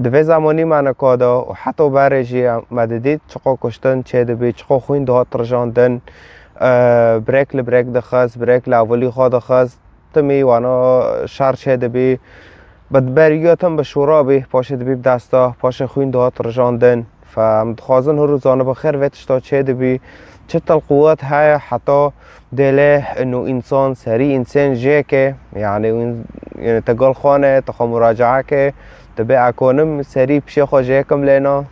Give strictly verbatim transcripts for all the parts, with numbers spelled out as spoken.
Di vê zamanî me nika de û heta berê jî me didît çiqo kuştin çêdibî, çiqo xwîn dihat rijandin, e, birêk li birêk dixist, birêk li avilî xwe dixist, timî wana şer çêdibî. Bi beriya tim bi şûra bî, paşê dibî bi desta, paşê xwîn dihat rijandin. Fe em dixwazin hûr û zanibin xêr vê tişta çêdibî, çi til quwet heye heta dêlê û însan serî însan jêke, yanî wîn-, yanî te gul xane, te xwe muracaeke, te bê ekonim serî pişê xwe jêkim lêna,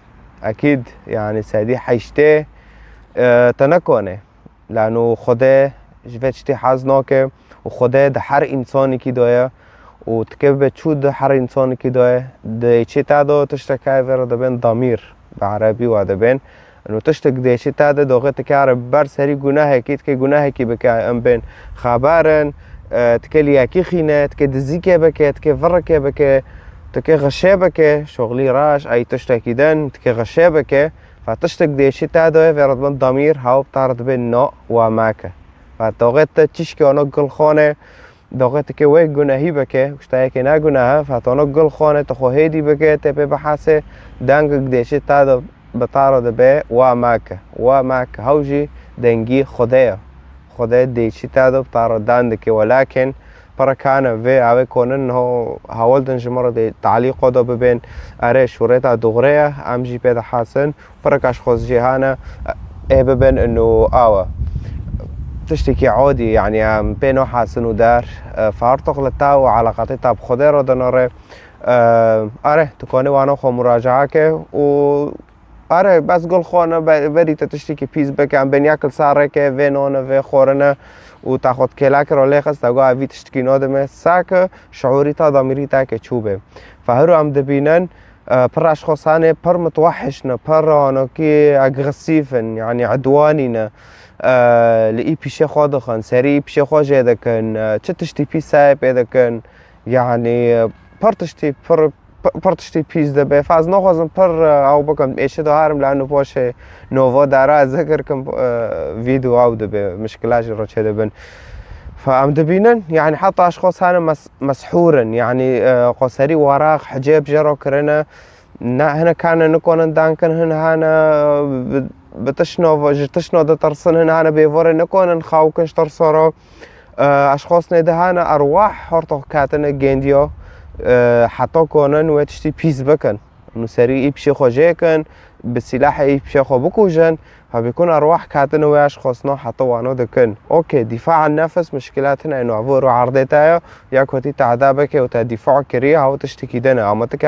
ekîd, yanî sedî heştê, e, te nekane. Lano Xwedê ji vê tiştî hez nake û Xwedê di her însanekî de ye û tikê bibe çû di her însanekî de ye. Di çê te de tiştek heye vê re dibên damîr, bi erebî wa dibên. Û tiştek dê çê te de doxê tikare ber serî gunahekî, tikê gunahekî bike, em bên xeberin, e, tikê liyekî xîne, tikê dizîkê bike, tikê virikê bike, tikê xişê bike, şoxlî reş, ey tiştekî din, tikê xişê bike. Fe tiştek dê çê te de vê re dibên damîr, hew bi te re dibên na, wa meke. Fe doxê te çişkê ona gul xane, doxê tikê wê gunehî bike, û ştayekê ne gunehe, fe tona gul xane, tu xwe hêdî bike, tê pê bihese, dengek dê çê te de bi te re dibe, wa meke, wa meke. Hew jî dengî Xwedê ye. Xwedê dê çê te de bi te re dan dike, welakin Pere kane vê, ew ê konin ho hewldin ji min re dê talîqo de bibên. Erê, şûreta dûxrê ye, em jî pê dihesin. Pere kaş xwez jî hane, ê bibin ino awe. Tiştekî odî, yanî em pê no hesin û der. E, fartoq li te û eleqatê te bi Xwedê re dinere. E, erê, tu konî wana xwe muracaeke û Are, bes gul xwe ne be-, berî te tiştekî pîs bike, em bên yek li ser rêke vê nane, vê xorine û te xwe kêlek re lê xist, te got, "Evî tiştekî nodime." Sake şiûrî te, damîrî te ke çû be. Fe hiro em dibînin, e, pir eşxos hene, pir mutwehiş ne, pir hanokî agresîf in, yanî edwanî ne. E, li î pîşê xwe dixin, serî î pîşê xwe jê dikin, e, çi tiştî pîs heye pê dikin. Yanî, e, pir tiştî pir P-, pir tiştî pîs dibe. Fe ez naxwazim pir, e, ew bikim, êşe de herim lano paşê nova dara ez zikir kim, e, vîdeo ew dibe, mişkila jî re çêdibin. Fe em dibînin, yanî heta eşxos hene mes-, meshûr in, yanî, e, xweserî waraq, hicêb jê re kirine, ne, hinek hene nikonin dankin, hin hene, e, bi, bi tişno, ji tişno ditirsin, hin hene bêvorê nikonin xew kin ji tirsa re. E, eşxosnê de hene erwah hortox ketine gêndiya, e, heta konin wê tiştî pîs bikin. Nû serî î pişê xwe jê kin, bi sîlahê î pişê xwe bikujin, ha bikun erwah ketine wê eşxosna heta wano dikin. Okey, dîfa an nefs mişkila tine, nû ev ro erdê te ye, ya kotî te eda bike û te dîfa kiriye, ha tiştekî dene. Ama tu ke